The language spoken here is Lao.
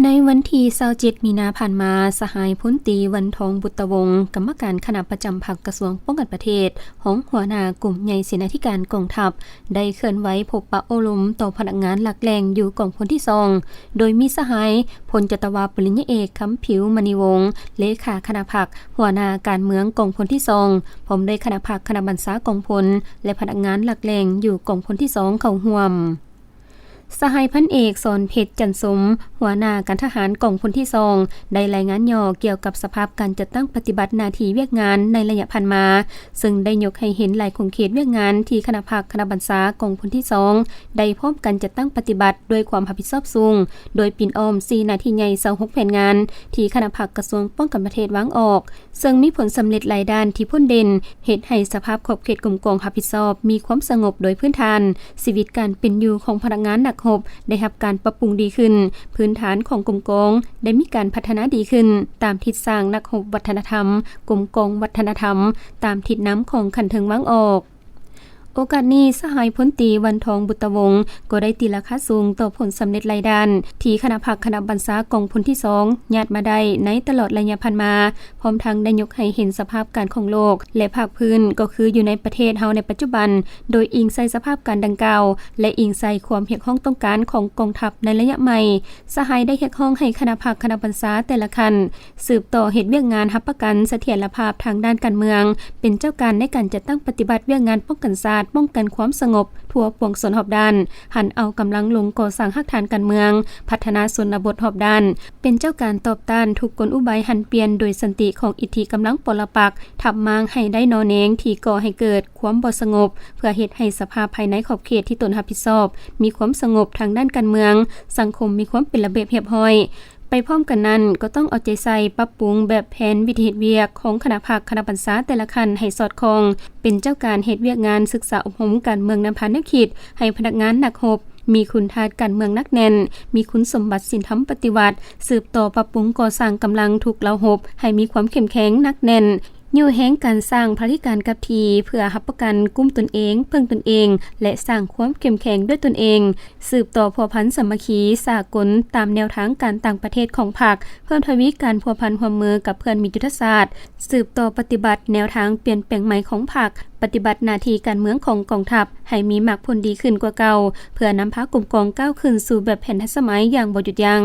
ໃນວັນທີຊາວເຈັດ ມີນາຜ່ານມາ, ສະຫາຍພົນຕີ ວັນທອງ ບຸດຕະວົງ ກຳມະການຄະນະປະຈຳພັກກະຊວງປ້ອງກັນປະເທດ, ຮອງຫົວໜ້າກົມໃຫຍ່ເສນາທິການກອງທັບ ໄດ້ເຄື່ອນໄຫວພົບປະໂອ້ລົມຕໍ່ພະນັກງານຫຼັກແຫຼ່ງຢູ່ກອງພົນທີສອງ ໂດຍມີສະຫາຍພົນຈັດຕະວາ ປະລິນຍາເອກ ຄຳຜິວ ມະນີວົງ ເລຂາຄະນະພັກ, ຫົວໜ້າການເມືອງກອງພົນທີສອງ ພ້ອມດ້ວຍຄະນະພັກ, ຄະນະບັນຊາກອງພົນ ແລະ ພະນັກງານຫຼັກແຫຼ່ງຢູ່ກອງພົນທີສອງ ເຂົ້າຮ່ວມ. ສະຫາຍພັນເອກ ສອນເພັດ ຈັນສົມ ຫົວໜ້າການທະຫານກອງພົນທີສອງ ໄດ້ລາຍງານຫຍໍ້ກ່ຽວກັບສະພາບການຈັດຕັ້ງປະຕິບັດໜ້າທີ່ວຽກງານໃນໄລຍະຜ່ານມາ, ເຊິ່ງໄດ້ຍົກໃຫ້ເຫັນຫຼາຍຂົງເຂດວຽກງານທີ່ຄະນະພັກ, ຄະນະບັນຊາກອງພົນທີສອງ ໄດ້ພ້ອມກັນຈັດຕັ້ງປະຕິບັດດ້ວຍຄວາມຮັບຜິດຊອບສູງ, ໂດຍປິ່ນອ້ອມສີ່ໜ້າທີ່ໃຫຍ່ ຊາວຫົກແຜນງານ ທີ່ຄະນະພັກກະຊວງປ້ອງກັນປະເທດວາງອອກ, ເຊິ່ງມີຜົນສຳເລັດຫຼາຍດ້ານທີ່ພົ້ນເດັ່ນ, ເຮັດໃຫ້ສະພາບຂອບເຂດກົມກອງຮັບຜິດຊອບມີຄວາມສະຫງົບໂດຍພື້ນຖານ, ຊີວິດການເປັນຢູ່ຂອງພະນັກງານນັກຮົບໄດ້ຮັບການປັບປຸງດີຂຶ້ນ, ພື້ນຖານຂອງກົມກອງໄດ້ມີການພັດທະນາດີຂຶ້ນ ຕາມທິດສ້າງນັກຮົບວັດທະນະທຳ, ກົມກອງວັດທະນະທຳ ຕາມທິດນຳຂອງຂັ້ນເທິງວາງອອກ. ໂອກາດນີ້, ສະຫາຍພົນຕີ ວັນທອງ ບຸດຕະວົງ ກໍໄດ້ຕີລາຄາສູງຕໍ່ຜົນສຳເລັດຫຼາຍດ້ານ ທີ່ຄະນະພັກ, ຄະນະບັນຊາກອງພົນທີສອງ ຍາດມາໄດ້ໃນຕະຫຼອດໄລຍະຜ່ານມາ, ພ້ອມທັງໄດ້ຍົກໃຫ້ເຫັນສະພາບການຂອງໂລກ ແລະ ພາກພື້ນ, ກໍຄືຢູ່ໃນປະເທດເຮົາໃນປັດຈຸບັນ, ໂດຍອີງໃສ່ສະພາບການດັ່ງກ່າວ ແລະ ອີງໃສ່ຄວາມຮຽກຮ້ອງຕ້ອງການຂອງກອງທັບໃນໄລຍະໃໝ່, ສະຫາຍໄດ້ຮຽກຮ້ອງໃຫ້ຄະນະພັກ, ຄະນະບັນຊາແຕ່ລະຂັ້ນ ສືບຕໍ່ເຮັດວຽກງານຮັບປະກັນສະຖຽນລະພາບທາງດ້ານການເມືອງ, ເປັນເຈົ້າການໃນການຈັດຕັ້ງປະຕິບັດວຽກງານປ້ອງກັນຊາດ, ປ້ອງກັນຄວາມສະຫງົບທົ່ວປວງຊົນຮອບດ້ານ, ຫັນເອົາກຳລັງລົງກໍ່ສ້າງຮາກຖານການເມືອງ, ພັດທະນາຊົນນະບົດຮອບດ້ານ, ເປັນເຈົ້າການຕອບຕ້ານທຸກກົນອຸບາຍຫັນປ່ຽນໂດຍສັນຕິຂອງອິດທິກຳລັງປໍລະປັກ, ທັບມ້າງໃຫ້ໄດ້ໜໍ່ແນງທີ່ກໍ່ໃຫ້ເກີດຄວາມບໍ່ສະຫງົບ, ເພື່ອເຮັດໃຫ້ສະພາບພາຍໃນຂອບເຂດທີ່ຕົນຮັບຜິດຊອບ ມີຄວາມສະຫງົບທາງດ້ານການເມືອງ, ສັງຄົມມີຄວາມເປັນລະບຽບຮຽບຮ້ອຍ, ໄປພ້ອມກັນນັ້ນ, ກໍຕ້ອງເອົາໃຈໃສ່ປັບປຸງແບບແຜນວິທີເຮັດວຽກຂອງຄະນະພັກ, ຄະນະບັນຊາແຕ່ລະຂັ້ນໃຫ້ສອດຄ່ອງ, ເປັນເຈົ້າການເຮັດວຽກງານສຶກສາອົບຮົມການເມືອງນຳພາແນວຄິດໃຫ້ພະນັກງານນັກຮົບ ມີຄຸນທາດການເມືອງໜັກແໜ້ນ, ມີຄຸນສົມບັດສິນທຳປະຕິວັດ, ສືບຕໍ່ປັບປຸງກໍ່ສ້າງກຳລັງທຸກເຫຼົ່າຮົບໃຫ້ມີຄວາມເຂັ້ມແຂງໜັກແໜ້ນ, ຍູ້ແຮງການສ້າງຜະລິການກັບທີ່ເພື່ອຮັບປະກັນກຸ້ມຕົນເອງ, ເພິ່ງຕົນເອງ ແລະ ສ້າງຄວາມເຂັ້ມແຂງດ້ວຍຕົນເອງ, ສືບຕໍ່ພົວພັນສາມັກຄີສາກົນຕາມແນວທາງການຕ່າງປະເທດຂອງພັກ, ເພີ່ມທະວີການພົວພັນຮ່ວມມືກັບເພື່ອນມິດຍຸດທະສາດ, ສືບຕໍ່ປະຕິບັດແນວທາງປ່ຽນແປງໃໝ່ຂອງພັກ, ປະຕິບັດໜ້າທີ່ການເມືອງຂອງກອງທັບໃຫ້ມີໝາກຜົນດີຂຶ້ນກວ່າເກົ່າ, ເພື່ອນຳພາກົມກອງກ້າວຂຶ້ນສູ່ແບບແຜນທັນສະໄໝຢ່າງບໍ່ຢຸດຢັ້ງ.